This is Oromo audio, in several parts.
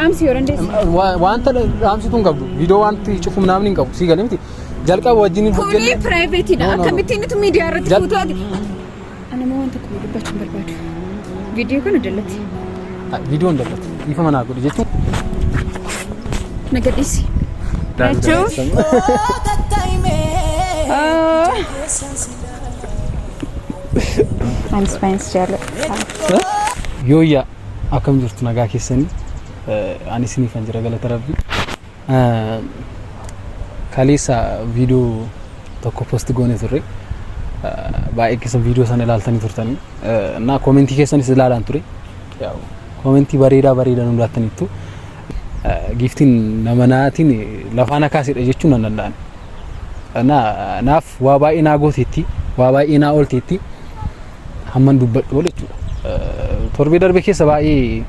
Dhaamsi yoo dandeesse. Wanta dhaamsitu hin qabdu. Viidiyoo wanti cufu namni hin qabu. Sii galee miti. Jalqaba wajjin hin Kuni hojjenne. piraayiveetiidha. No, no, no. Akkamittiin nuti miidiyaa irratti fuutuu ati. Ani immoo waan tokko dubbachuu hin barbaadu. Viidiyoo kana dallatti. Viidiyoo hin dallatu. Dhiifama naa godhi jechuun. Na gadhiisi. Jechuun. Anis baay'een si jaalladha. Yooyyaa, akkam jirtu? Nagaa keessanii? Ani isiniifan jira, galata rabbi. Kaleessa viidiyoo tokko post goone turre. Baay'ee keessan viidiyoo sana ilaaltanii turtanii. Na koomentii keessanis ilaalaan ture. Koomentii bareedaa bareedaa nu laattaniittu. Giiftiin nama naatiin lafaan akaasidha jechuun nan danda'an. Naaf waa baay'ee naa gooteetti, waa baay'ee naa oolteetti, hamman dubbadhu ol jechuudha. Torbee darbe keessa baay'ee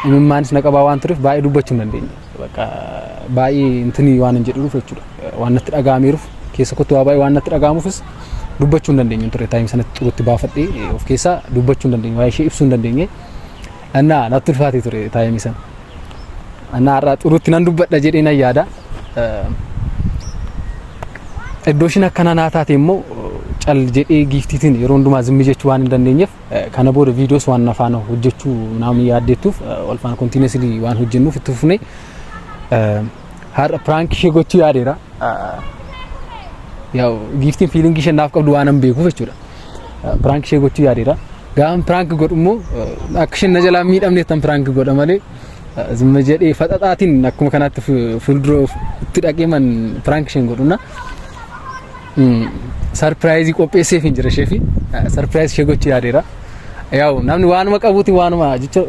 imimmaanis na qabaa waan tureef baay'ee dubbachuu hin dandeenye. Bakka baay'ee intini waan hin jedhuuf jechuudha. Waan natti dhaga'ameeruuf, keessa kottu waa baay'ee waan natti dhaga'amuufis dubbachuu hin dandeenye ture. Taayim sanatti xurutti baafadhee of keessaa dubbachuu hin dandeenye. Waa'ee ishee ibsuu hin dandeenye. Annaa natti ulfaatee ture taayimii sana. Annaa har'aa xurutti nan dubbadha jedhee nan yaada. Iddoo ishiin akkana naa taate immoo cal jedhee giiftiitiin yeroo hundumaa zimmi jechuu waan hin dandeenyeef, kana booda viidiyoos waan na faana hojjechuu naamni yaaddeettuuf, wal faana continuously waan hojjennuuf itti fufnee har'a prank ishee gochuu yaadeera. Yaa giiftiin feeling isheen naaf qabdu waan hin beekuuf jechuudha. Prank ishee gochuu yaadeera. Gaafa prank godhu immoo akka isheen na jalaa miidhamneef tan prank godha malee, zimma jedhee faxaxaatiin akkuma kanaatti fuuldura itti dhaqee man prank isheen godhuna. Sarpiraayizii qopheesseef hin jira ishee fi sarpiraayiz ishee gochuu yaadeera. Yaa'u namni waanuma qabuuti, waanuma jecha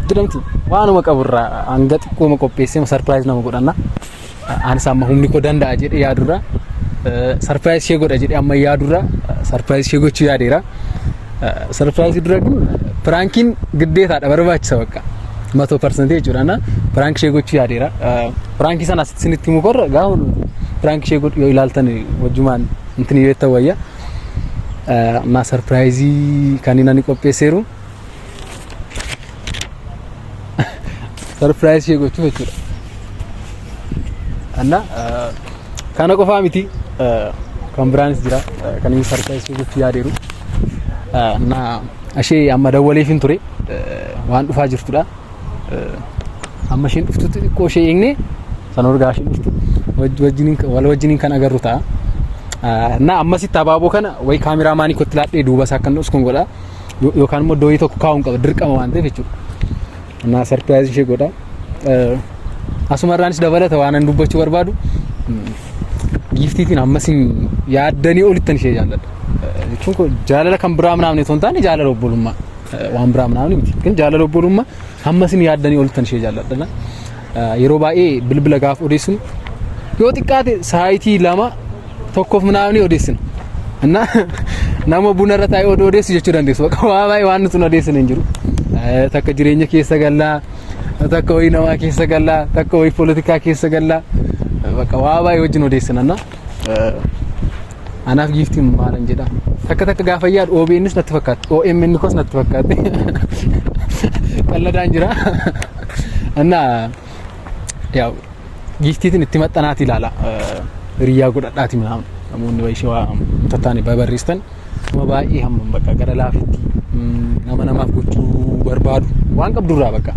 jedhamti, waanuma qaburraa hanga xiqqooma qopheessee sarpiraayiz nama godhanna. Anis amma humni koo danda'a jedhee yaadurra, sarpiraayiz ishee godha jedhee amma yaadurra, sarpiraayiz ishee gochuu yaadeera. Sarpiraayizii dura ግን piraankiin giddeetaadha, barbaachisa bakka. 100% jechuudha na piraank ishee gochuu yaadeera. Piraankii sana asitti isinitti himu korra, gaafa piraank ishee godhu yoo ilaaltan wajjumaan intini yoo jettan wayya. Na sarpiraayizii kan inni ani qopheesseeru sarpiraayiz ishee gochuuf jechuudha. Anna kana qofaa miti, kan biraanis jira kan inni sarpiraayizii ishee gochuu yaadeeru. Na ishee amma dawwaleefin ture, waan dhufaa jirtudha. Amma isheen dhuftutti xiqqoo ishee eegne, sana ergaa isheen dhuftu wajjiniin wal wajjiniin kan agarru ta'a. Na ammasitti abaaboo kana wayi kaameraamaanii kootti laadhee duuba isaa kan dhuskuun godha, yookaan immoo dooyii tokko kaa'uun qaba dirqama waan ta'eef jechuudha. Na sarpiraayiz ishee godha. Asuma irraanis dabalata waan an dubbachuu barbaadu, giiftiitiin ammas yaaddanii olittan ishee jaalladha. Jechuun koo jaalala kan biraa ምናምን otoo hin taane jaalala obbolummaa, waan biraa ምናምን miti. ግን jaalala obbolummaa hamma isin yaaddanii olittan ishee jaalladha. Yeroo baay'ee bilbila gaafa odeessinu yoo xiqqaate saayitii lama tokkoof ምናምን odeessina. እና nama buna irra taa'ee oduu odeessu jechuu dandeessu. Bakka waa baay'ee waan nuti odeessine hin jiru. Takka jireenya keessa gallaa, takka wayii namaa keessa gallaa, takka wayii poolitikaa keessa gallaa. Bakka waa baay'ee wajjin odeessina. Na anaaf giiftiin maalan jedha. Takka takka gaafa yaadu OBNs natti fakkaatti. OMN kos natti fakkaatti. Qalladaan jira. እና ያው giiftiitiin itti maxxanaati ilaala. Hiriyyaa godhadhaati ምናምን namoonni ishee waa tattaane barreessitan, nama baay'ee hammam bakka gara laafitti nama namaaf gochuu barbaadu, waan qabdurraa bakka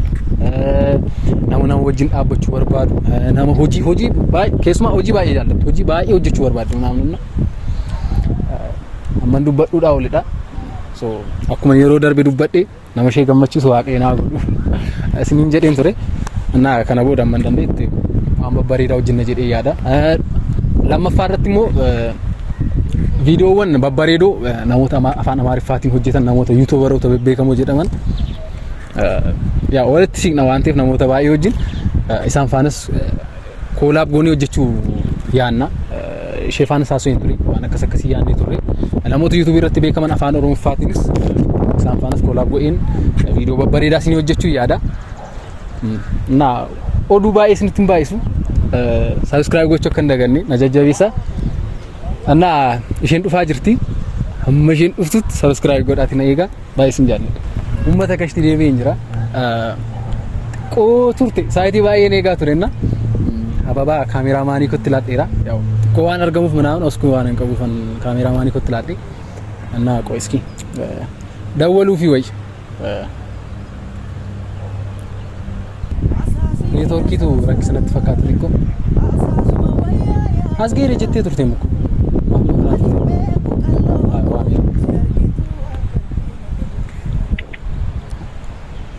nama nama wajjin dhaabbachuu barbaadu, nama hojii hojii baay'ee, keessumaa hojii baay'ee jaallattu, hojii baay'ee hojjechuu barbaadu ምናምን amman dubbadhuudhaa olidha. So akkuma yeroo darbe dubbadhe, nama ishee gammachiisu waaqayyo naa godhu isiniin jedheen ture. እና kana booda amman dandeetti waan babbareedaa hojjenna jedhee yaada. Lammaffaa irratti immoo viidiyoowwan babbareedoo namoota afaan Amaariffaatiin hojjetan, namoota yuutuubaroota bebbeekamoo jedhaman, yaa walitti siqna waan ta'eef, namoota baay'ee wajjin isaan faanas collab goonee hojjechuu yaanna. Ishee faanas haasoo hin ture, waan akkas akkasii yaannee turre. Namoota yuutuubii irratti beekaman afaan Oromoffaatiinis isaan faanas collab godheen viidiyoo babbareedaa isinii hojjechuu yaada. እና oduu baay'ee isinitti hin baay'isu. Subscribe gochuu akka hin daganne na jajjabeessa. እና isheen dhufaa jirti. Hamma isheen dhuftutti subscribe godhaati na eegaa. Baay'ee isin jaalladha. Uummata kashti deebi'ee hin jira. Xiqqoo turte sa'aatii baay'een eegaa ture na ababaa kaameraamaanii kootti laadheera. Xiqqoo waan argamuuf ምናምን osoo waan hin qabuufan kaameraamaanii kootti laadhe እና ቆይ እስኪ ደወሉፊ ወይ neetwoorkiitu rakkisanatti fakkaata xiqqoo. As geere jettee turte muku. Maaf maaf turte? Waameera.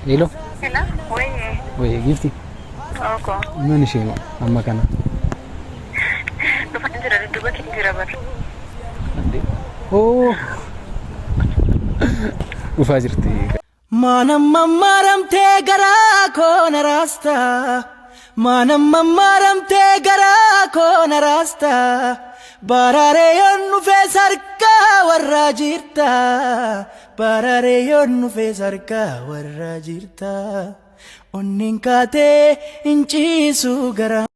Hello. Hello, wayye. Wayye giifti. Oko. Man ishee amma kana? Dhufan jira, dudduuba kee jira bara. Oo. Dhufaa jirti. Maanam maramtee garaa koo na raasta. Maanam maramtee garaa koo na raasta. Baraaree yoon dhufee sarkaa warraa jirta. Baraaree yoon dhufee sarkaa warraa jirta. Onneen kaatee hin ciisu garaa.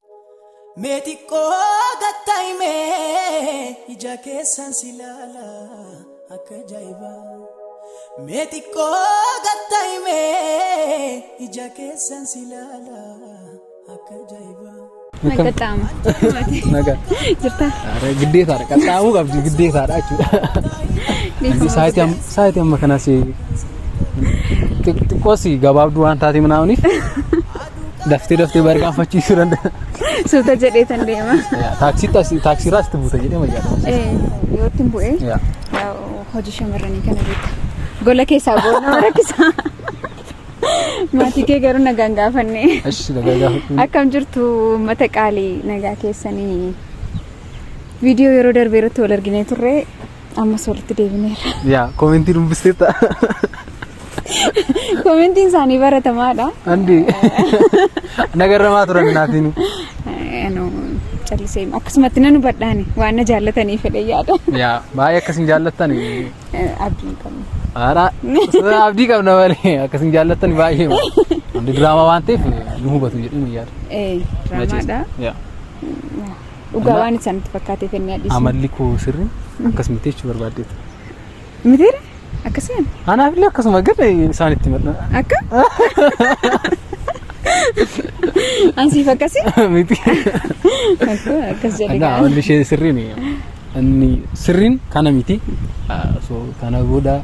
Mee xiqqoo gattaa'imee ija keessan si ilaala akka ajaa'ibaa. Mee xiqqoo gattaa'imee ija keessan si ilaala akka ajaa'ibaa. Qaxxaama. Nagaa. Jirta? Giddeetaadha. Qaxxaamuu qabdi giddeetaadha jechuudha. Sa'aatii amma kanas xiqqoos gabaabduu waan taate ምናምኒif daftee daftee bargaanfachiisuu danda'a. Suuta jedhee tan deema. Taaksiirraa sitti buuta jedhee mayyaadha. Yoo ittiin bu'ee hojii shamarranii kana beekta. Gola keessaa booda nama rakkisa. Maatii kee garuu nagaan gaafanne. Ashi nagaa gaafadhu. Akkam jirtu uummata qaalii, nagaa keessanii? Viidiyoo yeroo darbe irratti wal arginee turre, ammas walitti deebineerra. Yaa, koomentii dubbisteetta. Koomentiin isaanii baratamaadha. Andi nagarramaa turan naatiin. Anu callisee akkasumatti nan hubadhaani waan na jaallatanii fedhe yaada. Yaa, baay'ee akkasin jaallattan. Abdii hin qabnu. Haadha abdii qabna malee akkasin jaallattan baay'ee. Andi diraamaa waan ta'eef nu hubatu jedhee nu yaada. Diraamaadha. Yaa. Dhugaa waan isaanitti fakkaatee fennee adhiisu. Amalli koo sirrii akkas miti jechuu barbaaddeetu. Mitiire? Akkasuma. Anaaf illee akkasuma gad isaanitti madha. Akka? Ansiif akkasii? Miti. Akkas jedhe. Ana amalli ishee sirriin inni sirriin kana miti. So kana booda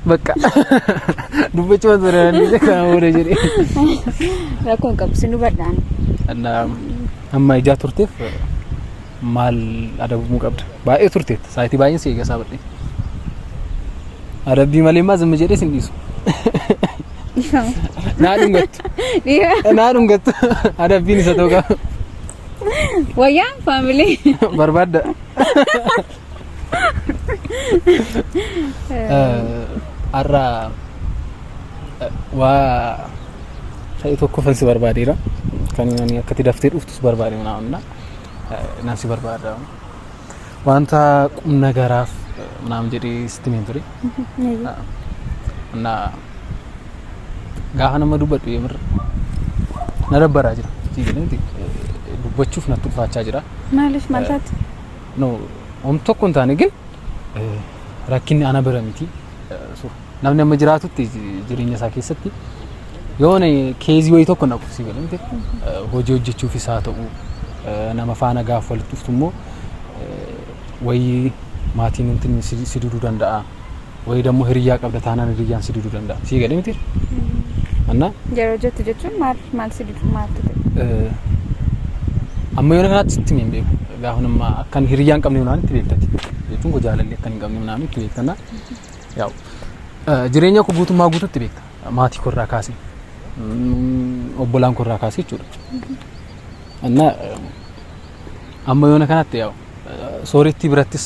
bakka dubbachuu ture inni kana booda jedhee. Rakkoon qabu, sin hubadhaan. Amma ijaa turteef maal adabamuu qabda? Baay'ee turteetta. Sa'aatii baay'een si eegaa saabadhe. Adabbii malee maa zimma jedhee sin dhiisu. Naa dhungattu. Naa dhungattu. Adabbiin isa ta'uu qaba. Wayyaa family. Barbaadda. Har'a waa ta'e tokkoffan si barbaadeera. Kan ani akkatti daftee dhuftus barbaade ምናምን naan si barbaada. Wanta qubna garaaf ምናምን jedhee sitti himeen ture. እና gaafa nama dubbadhu የምር na dabbaraa jira. Dubbachuuf natti ulfaachaa jira. Maaliif, maal taate? No, om tokko hin taane, ግን rakkinni ana bira miti. Namni amma jiraatutti jireenya isaa keessatti yoona keezii wayii tokko naqu si galee miti. Hojii hojjechuufis haa ta'u, nama faana gaafa walitti dhuftu immoo wayii maatiin intin si diduu danda'a. Wayii ደግሞ hiriyyaa qabda taanaan hiriyyaan si diduu danda'a. Si galee miti. እና Yeroo jettu jechuun maal maal si didu, maaltu ta'e? Amma yoona kanaatti sitti hin beeku. Gaafa nama akkan hiriyyaa hin qabne ምናምን itti beektati. Jechuun koo jaalalli akkan hin qabne ምናምን itti beektana. Yaa'u jireenya koo guutummaa guututti beekta. Maatii korraa kaasee obbolaan korraa kaasee jechuudha. እና amma yoona kanatti yaa'u soorettii birattis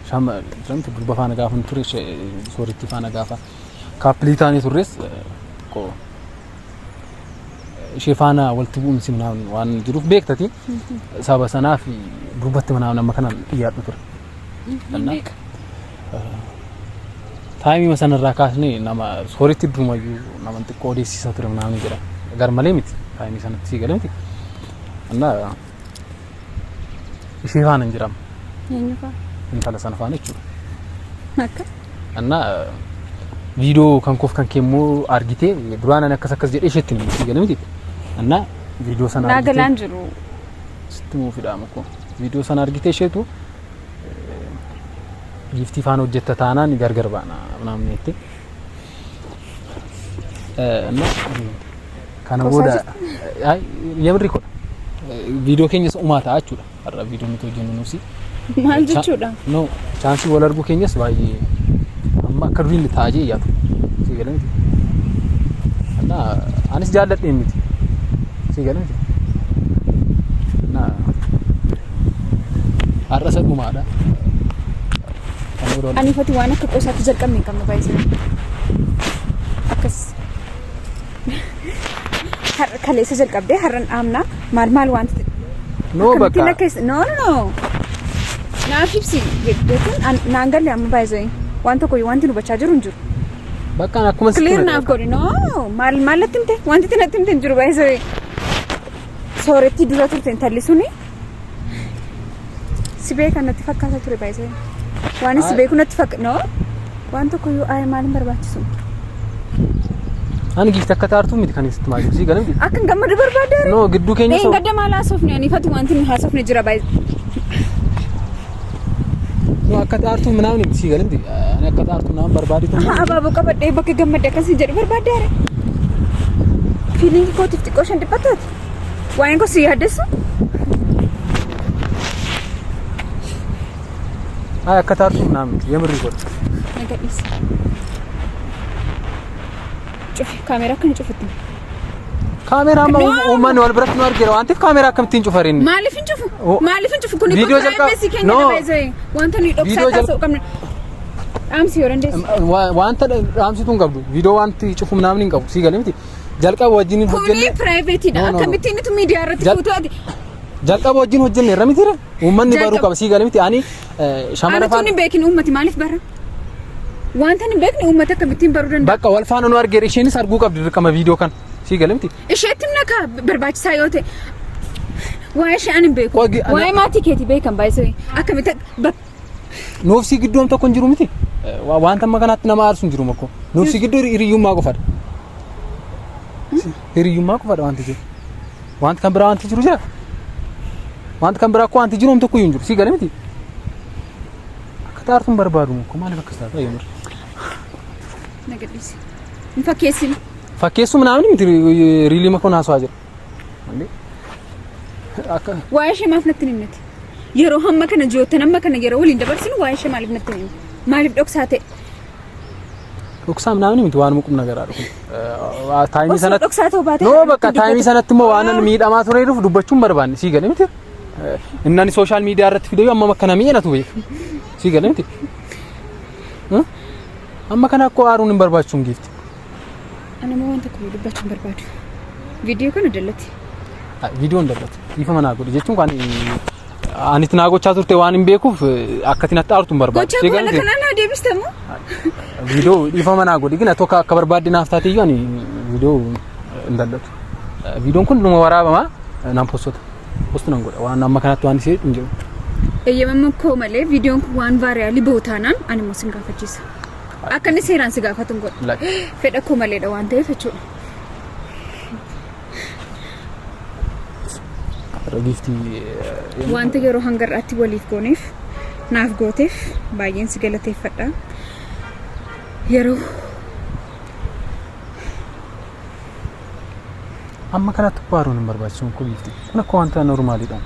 shama durba faana gaafa ture, soorettii faana gaafa couple taanee turres ishee faana walitti bu'umsi ምናምን waan jiruuf beektati saba sanaa fi durbatti ምናምን amma kanaan xiyyaadhu ture. እና time sanarraa kaasnee nama sooretti durumayyuu nama xiqqoo odeessisaa ture ምናምን jedha. Gar malee miti time sanatti sii galee miti. እና ishee faana hin jiramu. Eenyu fa'a? Intala sana faana jechuudha. Akka? እና Viidiyoo kan koof kan kee immoo argitee duraan ani akkas akkas jedhee isheetti hin si galee miti. Annaa viidiyoo sana Naa argitee galaan jiru. sitti muu fidhaama koo. Viidiyoo sana argitee isheetu giiftii faana hojjetta taanaan gargar baana naamni jettee. እና kana booda የምሪ kodha viidiyoo keenyas umaa ta'a jechuudha. Har'a viidiyoo nuti hojjennu nusi. Maal jechuudha? No, chaansii wal arguu keenyas baay'ee amma akka duriin ta'a jee yaadu. Si galee miti. እና anis jaalladheen miti. Si galee miti. እና har'a isa dhumaadha. Kana booda wal Ani fati waan akka qoosaatti jalqabne hin qabnu baay'isee. Akkas. Har'a kaleessa jalqabdee har'an dhaabna maal maal wanti No, akkamittiin bakka akka no no no. Naaf ibsi jechuun naan galle amma baay'isee waan tokko wanti nu hubachaa jiru hin jiru. Bakka akkuma sitti Clear hime naaf godhi no maal maal natti himte wanti natti himte hin jiru baay'isee. Sooretti dura turte intalli suni si beekan natti fakkaata ture baay'isee. Waan si Ay. beeku natti fakka no waan tokko yoo ayi maal hin barbaachisu. Ani giifti akka taartuu miti kan sitti maal si galee miti. Akka hin gammadu barbaadde. No, gidduu keenya Een gadda maal haasofne ani ifatu wanti nu haasofne jira baay'ee. No, akka taartuu ምናምን miti si galee miti. Ani akka taartuu naan barbaadetu Abaaboo qabadhee bakka gammadde akkasii jedhu barbaadde are. Feeling kootiif xiqqoo shan dhiphattaati. Waa'een koo si yaaddessu? Ay, akka taartuu ምናምን miti የምር godha. Na gadhiisi. Cufi kaameeraa akkana cufutti. Kaameeraa amma No. uummanni wal biratti nu argeera waan ta'eef kaameeraa akkamittiin cufareen? Maaliif hin cufu? Oh. Maaliif hin cufu? Kuni Viidiyoo kun jalqaba- privacy keenya No. baay'ee wanta nuyi dhoksaa Viidiyoo taasisuu qabna. Dhaamsi yoo dandeessu. Wanta dhaamsituu hin qabdu. Viidiyoo wanti cufu ምናምን hin qabu. Si galee miti. Jalqaba wajjin hin Kuni hojjenne. privateidha. No, no, no. Akkamittiin nuti miidiyaa irratti fuutuu ati. Jalqaba wajjin hojjenne irra miti re? Uummanni baruu Jalqaba- qaba. Si galee miti. Ani shamara Ani tun hin beekin uummati maaliif bara? Wanta hin beekne uummata akkamittiin baruu danda'a? Bakka wal faana nu argeera isheenis arguu qabdi dirqama viidiyoo kana. Si galee miti. Isheetti himna kaa barbaachisaa yoo ta'e. Waa'ee ishee ani hin beeku. Waa'ee maatii keetii beekan baay'isee. Akkamitti Nuuf si gidduu tokko hin jiru miti. Wanta amma kanaatti nama aarsu hin jiru makko. Nuuf si gidduu hiriyyummaa qofadha. Hiriyyummaa qofadha wanti jiru. Wanti kan biraa wanti jiru jira. Wanti kan biraa akkoo wanti jiru tokko iyyuu hin jiru. Si galee miti. Akka taartuun barbaadu makko maaliif akkas taata yoomir? Na gadhiisi. Hin fakkeessin. Fakkeessuu ምናምን miti riilii makoon haasawaa jira. Akka Waa'ee ishee maaf natti hin himneti? Yeroo hamma kana ji'oottan hamma kana yeroo waliin dabarsinu waa'ee ishee maaliif natti hin himne? Maaliif dhoksaa ta'e? Dhoksaa ምናምን miti waan muqum nagaraadha kun. Taayimii Osoo sanatti dhoksaa ta'uu baate. No, bakka taayimii sanatti immoo waan ani miidhamaa tureeruuf dubbachuun barbaanne si galee miti. Inni ani social media irratti fidee amma akka namii natu beeka. Si galee miti. Amma kana akkoo aaruun hin barbaachisu giifti. Ani immoo waan tokko dubbachuu hin barbaadu. Viidiyoo kana dallatti. Viidiyoon dallatu. Dhiifama naa godhi jechuun kan ani itti naa gochaa turte waan hin beekuuf akka itti natti aartu hin barbaadu. Gochaa Si koo galee miti? kanaa naa deebistamu? Viidiyoo dhiifama naa godhi gina tokko akka barbaadde naaf taate iyyuu ani viidiyoo hin dallatu. Viidiyoon kun dhuma waraabamaa naan postota. Post nan godha waan amma kanatti waan ishee hin jiru. Eeyyamama koo malee viidiyoon kun waan viral bahu taanaan ani immoo sin gaafachiisa. Akka inni seeraan si gaafatu hin godhu. Like. Fedha koo maleedha waan ta'eef jechuudha. Giiftii Wanta yeroo hanga har'aatti waliif gooneef naaf gooteef baay'een si galateeffadha. Yeroo amma kanatti baaruun hin barbaachisu kun giiftii. Kun akka wanta normaaliidha.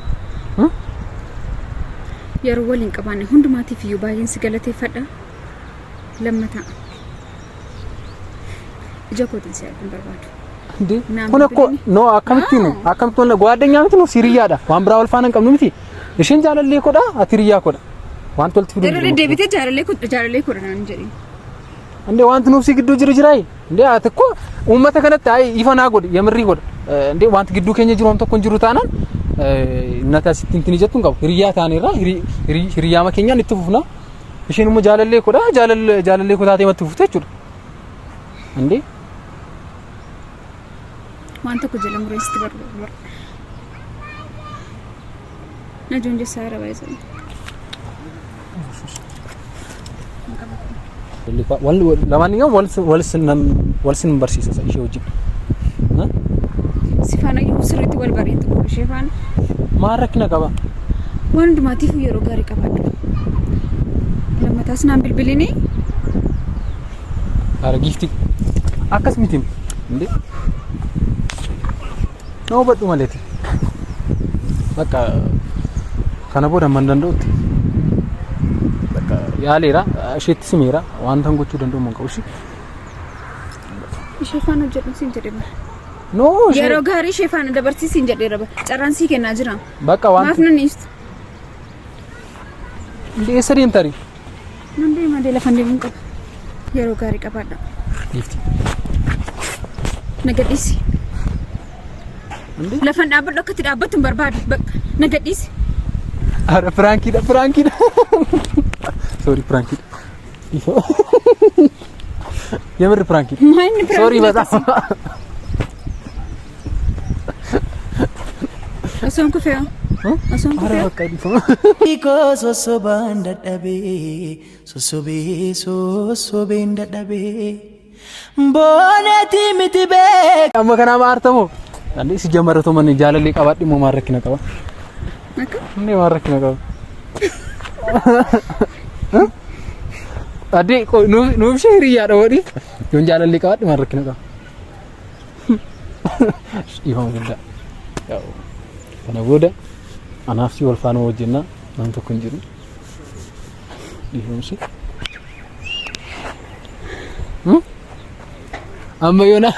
Yeroo waliin qabaanne hundumaatiif iyyuu baay'een si galateeffadha. Lammataa ija kootiin si arguun barbaadu. እንዴ Naan kun akkoo bilbilini? no akkamittiin No. akkamittiin ጓደኛ miti nuuf hiriyyaadha waan biraa wal faana hin qabnu miti isheen jaalallee kodha ati hiriyyaa kodha wanti walitti fiduu Yeroo deddeebitee jaalallee koo jaalallee koo naan jedhin. እንዴ wanti nuuf si gidduu jiru jiraa እንዴ ati ko uummata kanatti ay ifa naa godhi yemirrii godha እንዴ wanti gidduu keenya jiru waan tokko hin jiru taanaan nati asitti intini jettu hin qabu hiriyyaa taaneerra hiriyyaama keenyaan itti fufna isheen immoo jaalallee kodha jaalallee koo taatee matti fufte jechuudha እንዴ Waan tokko jala mureessitti barbaadu. Na joonjessaa irra baay'ee. Lamaaniyyuu wal sin barsiisa ishee wajjin. Si faana iyyuu sirriitti wal bareen tokko ishee faana. Maal rakkina qaba? Waan hundumaatiif yeroo gaarii qabaadhu. Lammataas naan bilbilinii. Haara giiftii akkas miti indee na hubadhu maleeti. Bakka kana booda hamma hin danda'utti bakka yaaleera, isheetti simeera, wanta gochuu danda'u hin qabu ishee. Ishee faana hojjedhu siin jedhe bara. No, ishee Yeroo gaarii ishee faana dabarsii siin jedheera bara. Carraan sii kennaa jira. Bakka Maaf wanti nan dhiistu? Indee eessa deemtari? Nan deema dee lafan deemuun qaba. Yeroo gaarii qabaadha. Giiftii. Na gadhiisi. Indee Lafan dhaabbadhu akka itti dhaabbattu hin barbaadu. Bakka na gadhiisi. Haara prankiidha, prankiidha. Sorry, prankiidha. የምር prankiidha. Maa inni Sorry prankiin በጣም akkasii? Osoon kufee hoo? Osoon Haara kufee hoo? bakka dhiifama. Koo sossobaan dadhabee, sossobee sossobeen dadhabee, booneeti miti beek. Amma kanaa ma aartamoo? Andee si jammarratoo manni jaalallee qabaadhu immoo maal rakkina qaba? Akka? Inni maal rakkina qaba? Addee nuuf ishee hiriyyaadha godhi. Yoon jaalallee qabaadhu maal rakkina qaba? Dhiifama guddaa. Kana booda anaaf si wal faana hojjennaa, nam tokko hin jiru. Dhiifamsi. Amma yoona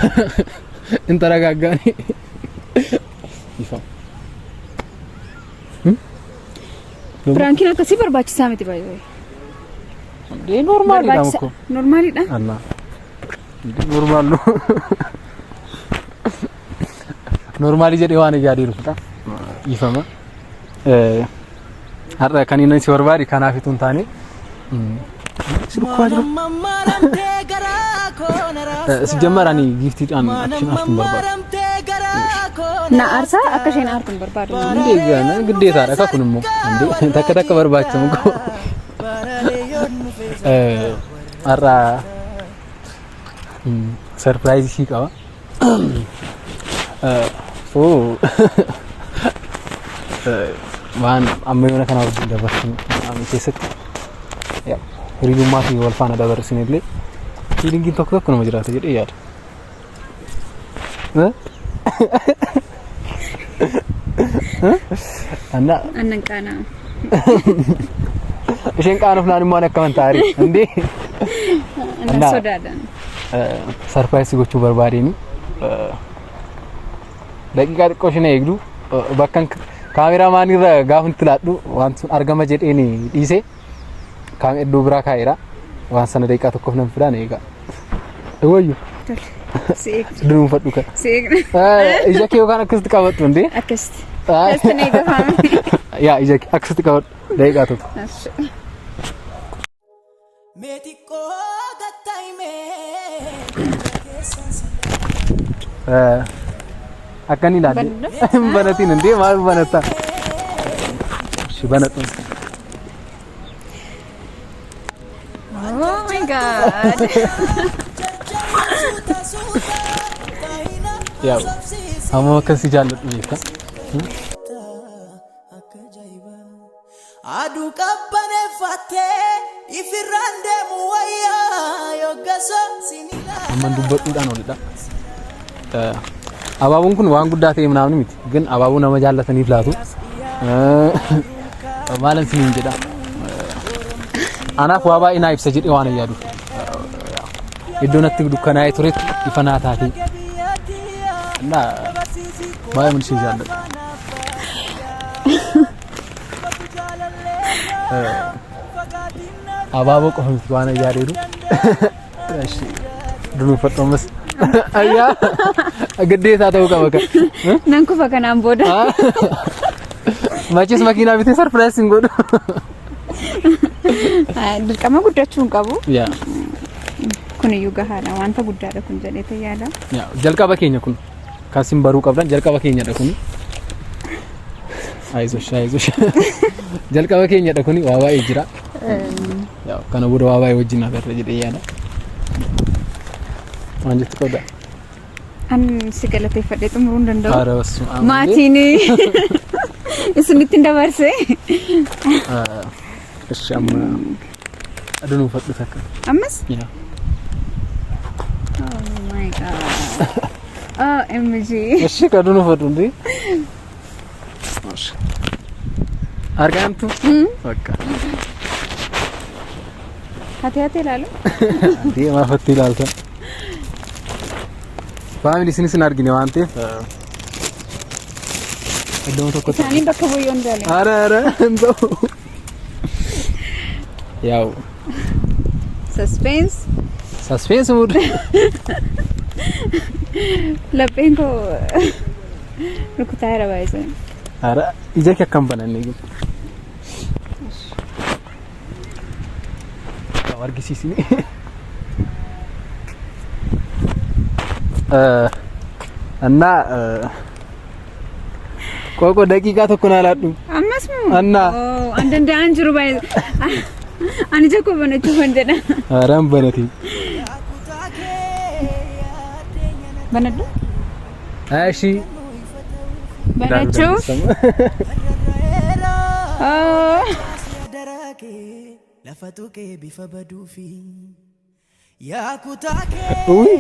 hin taragaaggaani. Dhiifama. Prankiin akkasii barbaachisaa miti baay'ee. Dee normaliidha muko. Normaliidha. Anna. Normal no. Normalii jedhee waan yaadeerudha. Dhiifama. Har'a kan inni si barbaade kanaaf itoo hin taane si dhukkubaa jiru. Mammaramtee garaa koo na raasta. Si jammar ani giiftiidhaan action aartuun barbaadu. Mammaramtee garaa koo Na aarsaa akka isheen aartu hin barbaadu. Hundee gaana giddeetaadha akka kun immoo hundee takka takka barbaachisamu koo. Har'a surprise sii qaba. So waan amma yoona kana wajjin dabarsinu keessatti hiriyyummaa fi wal faana dabarsine illee feelingiin tokko tokko nama jiraata jedhee yaada. Anna Annan qaanaa. Isheen qaanofnaan immoo ani akkaman taa'ari indee Annan sodaadhaan. Surprise gochuu barbaadeen daqiiqaa xiqqoo isheen eegdu bakka cameraman irra gaafa itti laadhu waan sun argama jedheen dhiise kaam iddoo biraa kaa'eera, waan sana daqiiqaa tokkoof nan fidaan eegaa. Wayyu. Tole. Si eegna. Dunuunfadhu kan. Si eegna. Ija kee yookaan akkasitti qabadhu indee. Akkasitti. Akkasitti na eegafame. Yaa ija kee akkasitti qabadhu daqiiqaa tokko. Mee xiqqoo gattaa'imee keessan si Akka inni ilaalle. Hin banatiin indee, maal banatta? Si banadhu. Oh my God. Suuta suuta baay'ina. Yaa amma akkan si jaalladhu beekta. Akka ajaa'ibaa aduu qabbaneeffattee ifirraan deemu wayyaa yoggasoo sinilaa. Amman dubbadhuudhaan olidha. Abaaboon kun waan guddaa ta'e ምናምን miti. ግን abaaboo nama jaallataniif laatu. Maalan siniin jedha. Anaaf waa baay'ee naa ibsa jedhee waan yaaduuf. Iddoo natti dukkanaa'ee turetti ifa naa taate. እና baay'ee mun ishee jaalladha. Abaaboo qofa miti waan yaadeeru. እሺ dunuunfadhu ammas. Ayyaa ግዴታ ta'uu qaba kan. Nan kufa kanaan booda. Machis makiinaa bitee surprise hin godhu. Dirqama guddachuu hin qabu. Yaa. Kun iyyuu gahaadha. Wanta guddaadha kun jedhee yaada. Yaa jalqaba keenya kun kan sin baruu qabdan jalqaba keenyadha kuni. አይዞሽ አይዞሽ, jalqaba keenyadha kuni, waa baay'ee jira. Yaa Kana booda waa baay'ee wajjin agarra jedhee yaada. Waan jettu qabda. An si galateeffadhee xumuruu hin danda'u. Haara bassu. Maatiin isinitti hin dabarse. Ishi amma aduun uffadhu takka. Ammas? Yaa. Oh my God. OMG. Ishi aduun uffadhu ndi. Argaantu. Bakka. Hatee hatee ilaalu. Deemaa fatti ilaalta. Family isinis hin argine waan ta'eef iddoo tokkotti. Isaanii bakka bu'ee hin. Ara ara hin ta'u. Yaa'u. Suspense. Suspense mood. Lapheen koo rukutaa jira baay'isee. Ara ija kee akkam bananne jiru. Yaa'u argisiisni. እና ቆቆ daqiiqaa tokko naa laadhu. Ammas moo? Anna. Oh, an danda'an jiru baay'ee. Ani ija koo banachuufan jedha. Haaraan banati. Banadhu? Ashi. Banachuuf? Oh. Lafa tuqee bifa baduufi yaa kutaa kee. Uy,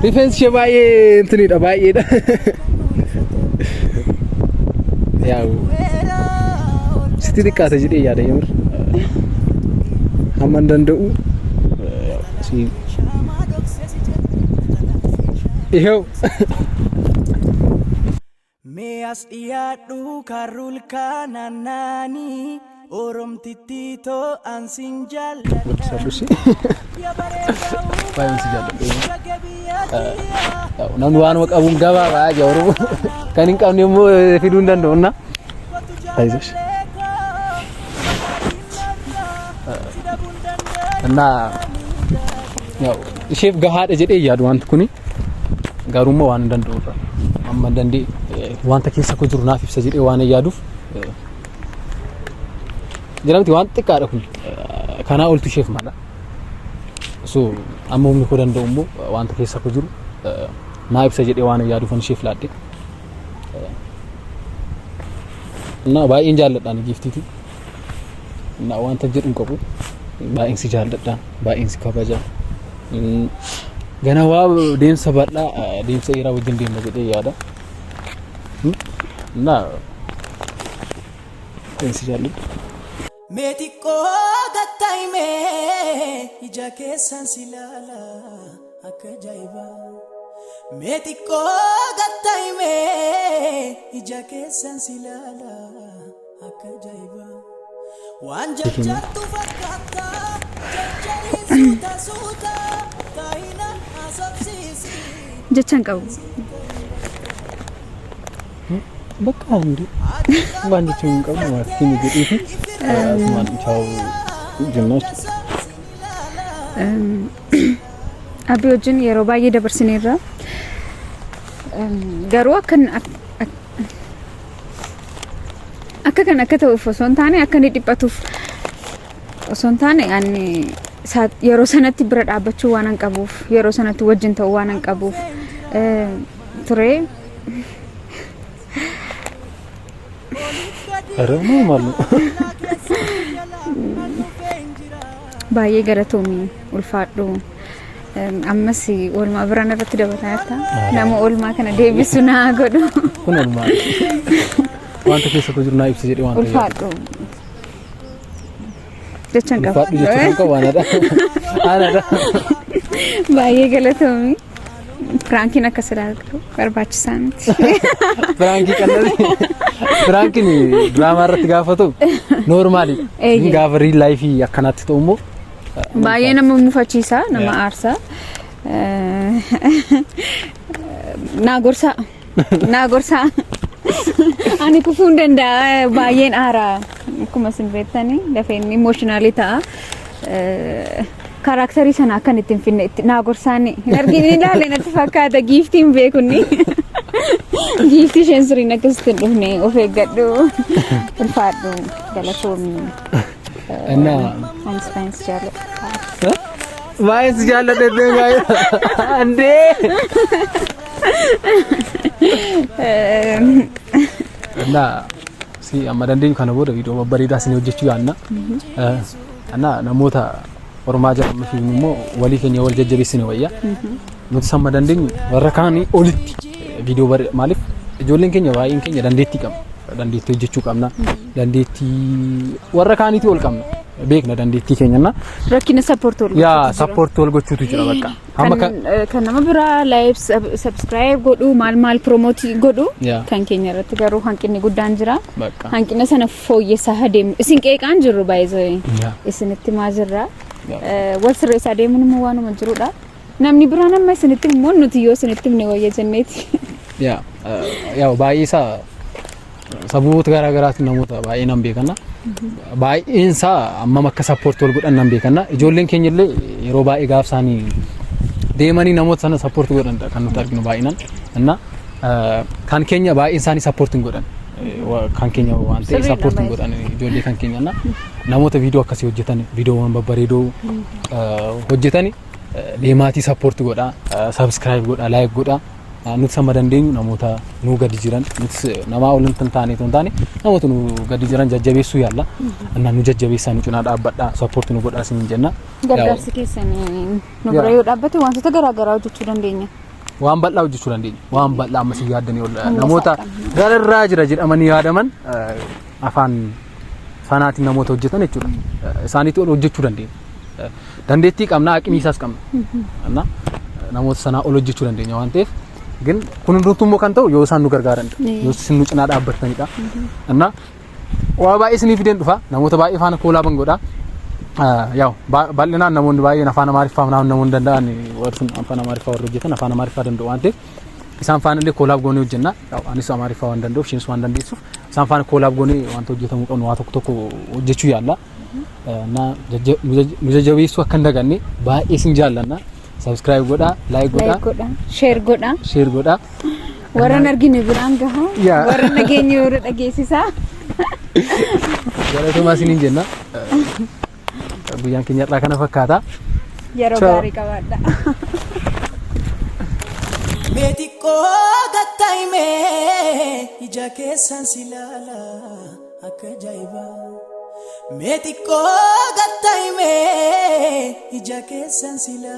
rifeensi ishee baay'ee intinidha, baay'eedha. Yaa'u sitti xiqqaata jedhee yaada yemir. Hamma hin danda'u ይኸው Mee as dhiyaadhu karrul kaanaannaanii Oromtittii too ansin jaalladha. Guddisuu si. Baay'een si jaalladha. Namni waanuma qabuun gabaabaa jaa Oromoo. Kan hin qabne immoo fiduu hin danda'u እና አይዞሽ እና ያው isheef gahaadha jedhee yaadu wanti kuni, garuu immoo waan hin danda'u irra amma danda'e wanta keessa koo jiru naaf ibsa jedhee waan yaaduuf jedhamti. Waan xiqqaadha kun, kanaa oltu isheef mala. So amma humni koo danda'u immoo wanta keessa koo jiru naa ibsa jedhee waan yaaduuf isheef laadhe እና baay'een jaalladhaan giiftiiti እና wanta jedhu hin qabu. Baay'een si jaalladhaan, baay'een si kabajaa. Gana waa deemsa bal'aa, deemsa dheeraa wajjin deemna jedhee yaada እና baay'een si jaalladha. Mee xiqqoo gattaa'imee ija keessan si ilaala akka ajaa'ibaa. Mee xiqqoo gattaa'imee ija keessan si ilaala akka ajaa'ibaa. Waan jarjartu fakkaata jarjariin suuta suuta taa'ina haasofsiisi. Jecha hin qabu. Bakka hundi waan jechuun hin qabnu maatii keenya jedheefi asumaan ciao jennaa jechuudha. Abbii wajjin yeroo baay'ee dabarsineerra. Garuu akka kan akka ta'uuf osoo hin taane, akka inni dhiphatuuf osoo hin taane, ani yeroo sanatti bira dhaabbachuu waan hin qabuuf, yeroo sanatti wajjin ta'uu waan hin qabuuf ture. ኧረ normal ነው። Baay'ee galatoomii, ulfaadhu. Ammas oolmaa biraan irratti dabataa jirta. Nama oolmaa kana deebisu naa godhu. Kun oolmaa wanta keessa koo jiru naa ibsa jedhee waan ta'eef. Ulfaadhu. Jecha hin qabu. Ulfaadhu jechuun kan qabu anadha. Anadha. Baay'ee galatoomii. Prankiin akka silaa barbaachisaa miti. Prankii qannadi. Prankiin diraamaa irratti gaafa ta'u normalidha. Eeyyee. Gaafa real life akkanaatti ta'u immoo Baay'ee nama mufachiisa, nama aarsa. Naa gorsaa. Naa gorsaa. Ani kufuu hin danda'a. Baay'een aara. Akkuma isin beektani lafeen emotional ta'a. Characterii sana akkan itti hin finne itti naa gorsaani. Hin argine, ilaale natti fakkaata, giiftii hin beekunni. Giiftii isheen siriin akkasitti hin dhufne, of eeggadhu. Ulfaadhu, galatoomii. Anis baay'een si jaalladha. Baay'een si jaalladha baay'ee. Andee. Innaa si amma dandeenyu kana booda viidiyoo babbareedaa isin hojjechuu yaadna. Innaa namoota ormaa jedhamu fi immoo walii keenya wal jajjabeessine wayya. Nuti amma dandeenyu warra kaanii olitti viidiyoo bare maaliif ijoolleen keenya baay'een keenya dandeettii qabna. Dandeettii hojjechuu qabna. Dandeettii warra kaaniitii ol qabna. Beekna dandeettii keenya na. Rakkina support wal Yaa, support wal gochuutu jira bakka. Amma kan kan nama biraa like, subscribe godhu, maal maal promote godhu, kan keenya irratti garuu hanqinni guddaan jira. Bakka. Hanqina sana fooyyessaa adeemu. Isin qeeqaan jirru baay'ee isinitti maa jirra. Wal sirreessaa deemuun immoo waanuma jirudha. Namni biraan amma isinitti immoo nuti yoo isinitti himne wayya jenneeti. Yaa, yaa, baay'ee isaa sababoota garaa garaatiin namoota baay'ee nan beekanna. Baay'een isaa hammam akka support wal godhan nan beekanna. Ijoolleen keenya illee yeroo baay'ee gaaf isaanii deemanii namoota sana support godhan kan nuti arginu baay'inaan. Inna kan keenya baay'een isaanii support hin godhan. Kan keenya waan ta'e Sirriidha. Support hin godhan ijoollee kan keenya. Inna namoota viidiyoo akkasii hojjetan, viidiyoowwan babbareedoo hojjetan deemaatii support godhaa, subscribe godhaa, like godhaa. Nuti sama dandeenyu namoota nuu gadi jiran, nuti namaa ol hin taane otoo hin taane namoota nu gadi jiran jajjabeessuu yaalla. Innaa nu jajjabeessaa, nu cinaa dhaabbadhaa, support nu godhaa isin jenna. Gargaarsi keessan nu bira yoo dhaabbate wantoota garaa garaa hojjechuu dandeenya. Waan bal'aa hojjechuu dandeenya. Waan bal'aa ammas hin yaaddanii ol Humna namoota isaa qabna. gararraa jira jedhamanii yaadaman afaan sanaatiin namoota hojjetan jechuudha. Isaaniitti ol hojjechuu dandeenya. Dandeettii qabna, aqimii isaas qabna. Innaa namoota sanaa ol hojjechuu dandeenya waan ta'eef, ግን kun hundumtuu immoo kan ta'u yoo isaan nu gargaaranidha. Yoo isin nu cinaa dhaabbattanidha. Innaa waa baay'ee isinii fideen dhufa. Namoota baay'ee faana collaban godha. Yaa'u bal'inaan namoonni baay'een afaan Amaariffaa namoonni danda'an, warri sun afaan Amaariffaa warri hojjetan afaan Amaariffaa danda'u waan ta'eef isaan faana illee collab goonee hojjenna. Yaa'u anis Amaariffaa waan danda'uuf, isheenis waan dandeessuuf isaan faana collab goonee wanta hojjetamuu qabnu waa tokko tokko hojjechuu yaalla. Na nu jajjabeessuu akka hin daganne, baay'ee isin jaallanna. Subscribe godhaa, like godhaa, Like godhaa, share godhaa. Share godhaa. Warra hin argine biraan gahaa. Warra nageenya warra dhageessisaa. Galatoomaa isiniin jenna. Guyyaan keenya har'aa kana fakkaata. Yeroo Ciao. gaarii qabaadha. Mee xiqqoo gattaa'imee ija keessan si ilaala akka ajaa'ibaa. Mee xiqqoo gattaa'imee ija keessan si ilaala.